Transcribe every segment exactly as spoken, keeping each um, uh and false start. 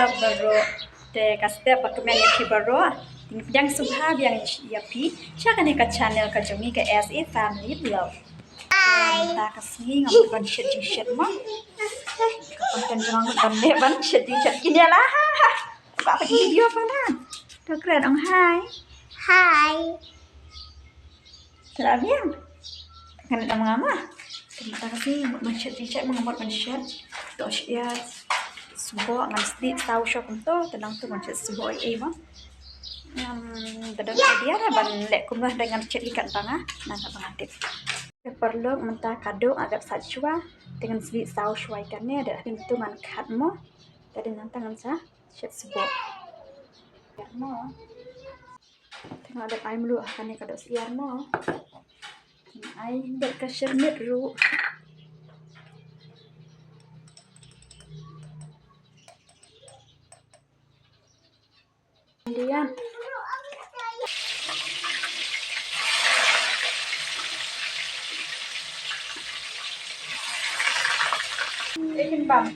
Baroh te ka step ba kmen ïa phi baroh. Te ngi pdiang sngewbha biang ïa phi sha kane ka channel ka jong ngi ka S A Family Vlog. Hi. Mynta ka sngi nga mut ban shet jingshet mo. Ka content jong nga mut ban leh ban shet jingshet kine la ha ha. Ba ka video ka na. To kren ong hi. Hi. Te la biang. Ngan ong nga ma. Te mynta ka sngi nga mut ban shet jingshet mo, nga mut ban shet. To shet ïa sboh, ngan sdih saw shuwa kumto, te nangtu ngan shet sboh ei ei mo. Em, te don idea re ban leh kumno hynrei ngan shet hi katba nga, nang katba nga tip. Te paralok mynta ka doh nga dep sait shuwa, te ngan sdih saw shuwa ïa kane, te hadien nangtu ngan khat mo, te hadien nangta ngan sa shet sboh. Mo. Te nga dep ai mluh ha kane ka doh syiar mo. Te nga ai bad ka shyrmit ruh. Diam. Ikin bam.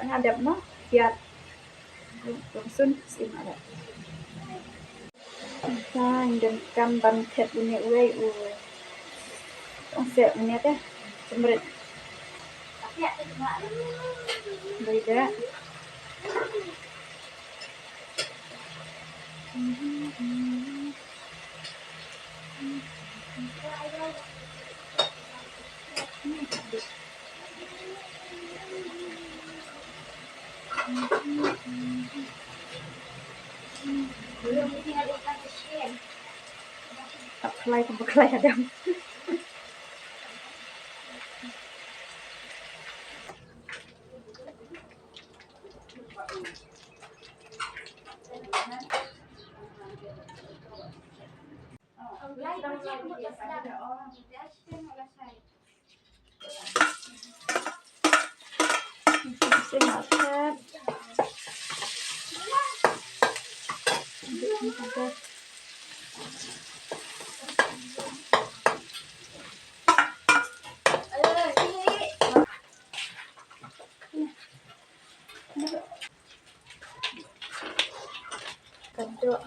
Nga dep mo, kiat. Rung sun, sim ada. Sa, ïa donkam ban thet une uwei u. Ong seh une te, semrit. Beda. Apply ka apply adam. Ka doh.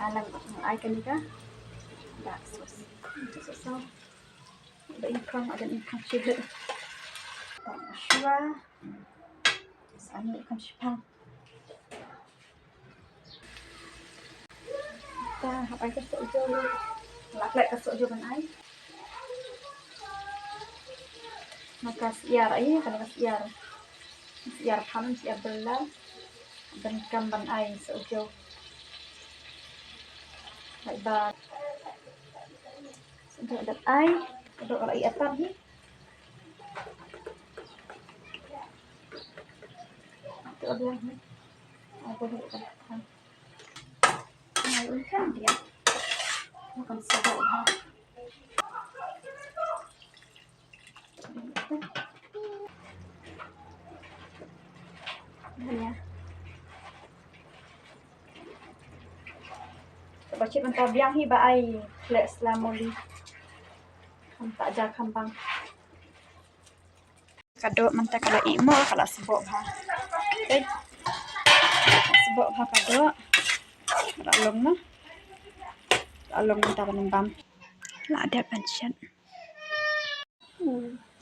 Alang ai kane ka dark sauce. Sauce. Ba in khang, adan in khang shi het. Ba shuwa. Sa ni khang shi pang. Ta hap ai ka sohjew. Lak lek ka sohjew ban ai. Na ka syiar ai, ka na ka syiar. Syiar phan, syiar bela. Ban kam ban ai sohjew. Lai ba. Sohjew dep ai. Ka doh ka la ïa pat hi. To biang hi. Ai ko dei ka. Ai un kan dia. Makan sohjew ha. Ba shit mynta biang hi ba ai khleh sla muli. Kham ta ja kham bang. Ka doh mynta ka la ih mo, ka la sboh bha. Ka sboh bha ka doh. Ka la long mo. Ka la long mynta ban bam. La dep ban shet.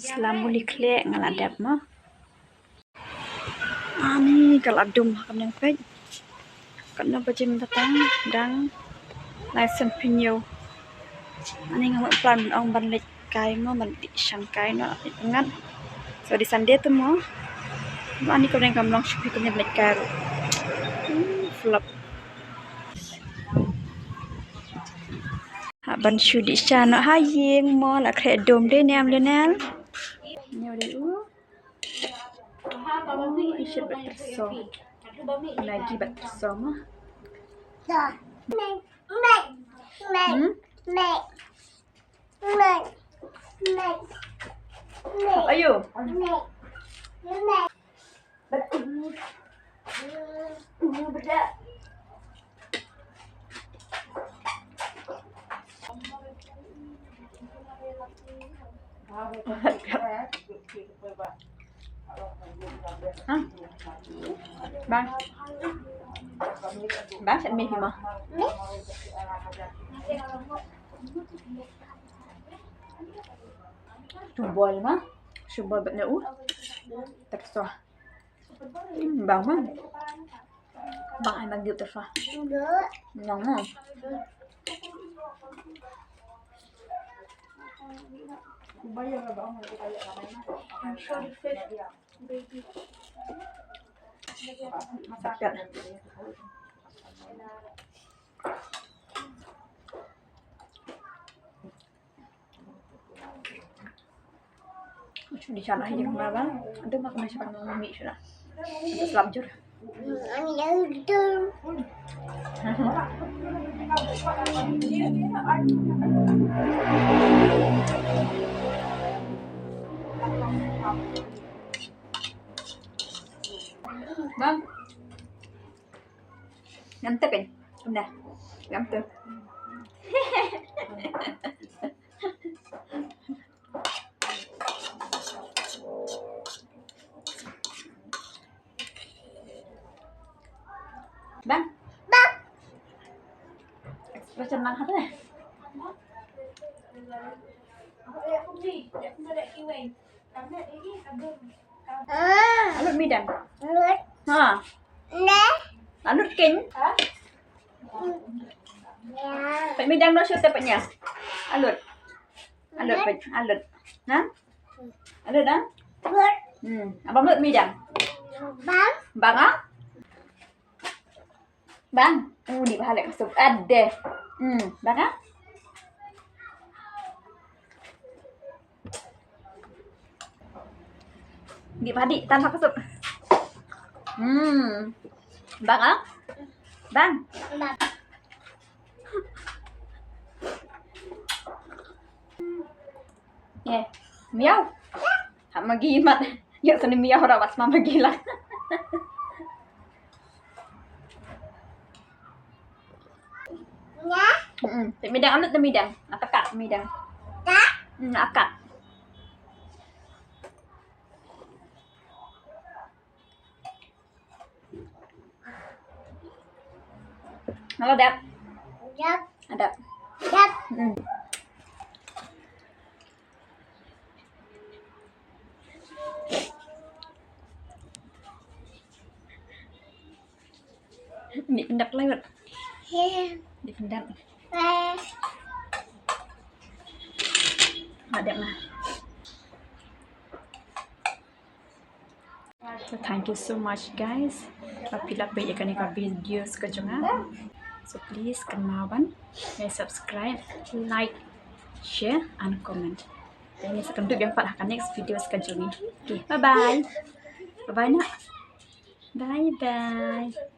Sla muli khleh nga la dep mo. Ani ka la dum ha ka mneng peit. Katno baje mynta tang, dang lai san phew. Ani nga mut plan ban ong ban leit kai mo, ban dih shang kai noh, ngat. So dei Sunday tu mo. Ani ka mneng kam long shuh phi ka mneng leit kai ruh. Flop. Ha ban shu dih sha noh ha ïing mo, la khreh dum de niam Lionel. Niam de u. Oh, ishet bat perso. Maggi bat perso mo. Hmm? Ayo. Hah? Bang. Bang, sat mi phi mo. Shu boil ma. Shu boil bad na u. Tak so. Hmm, bang ma. Bang ai bang giu tak so. Nong ma. I'm sure the fish. Masak yan. Di sana aja kemana bang? Ada makan nasi pakai mie sana. Ada selap jur. Ani yang itu. Bang. Ngam tep kan? Udah. Ngam tep. Bang. Bang. Expression lang hati. Ah. Alut midang. Alut. Ha. Ne. Alut king. Ha? Ya. Peit midang noh shu tep peit nia. Alut. Alut peit, alut. Ha? Alut ah? Alut. Hmm. Abang alut midang. Bang. Bang ah? Bang, u dih bha leh ka sup. Ade. Hmm, bang ah? Dih bha dih, tan bha ka sup. Hmm. Bang ah? Bang. Bang. Ye. Miau. Ha Maggi mat. Ïa sani miau ra wat ma Maggi la. Nya. Hmm, te midang alut te midang. Atakat midang. Ka? Hmm, akat. Halo, Dad. Dad. Ada. Dad. Hmm. Ni pendak lewat. Ni pendak. Ada lah. So thank you so much guys. Ba phi la peit ïa kane ka video ka jong nga. So please kynmaw ban subscribe, like, share and comment. Te ngin sa ïakynduh biang pat ha ka next video ka jong ngi. Okay, bye bye. Bye bye na. Bye bye.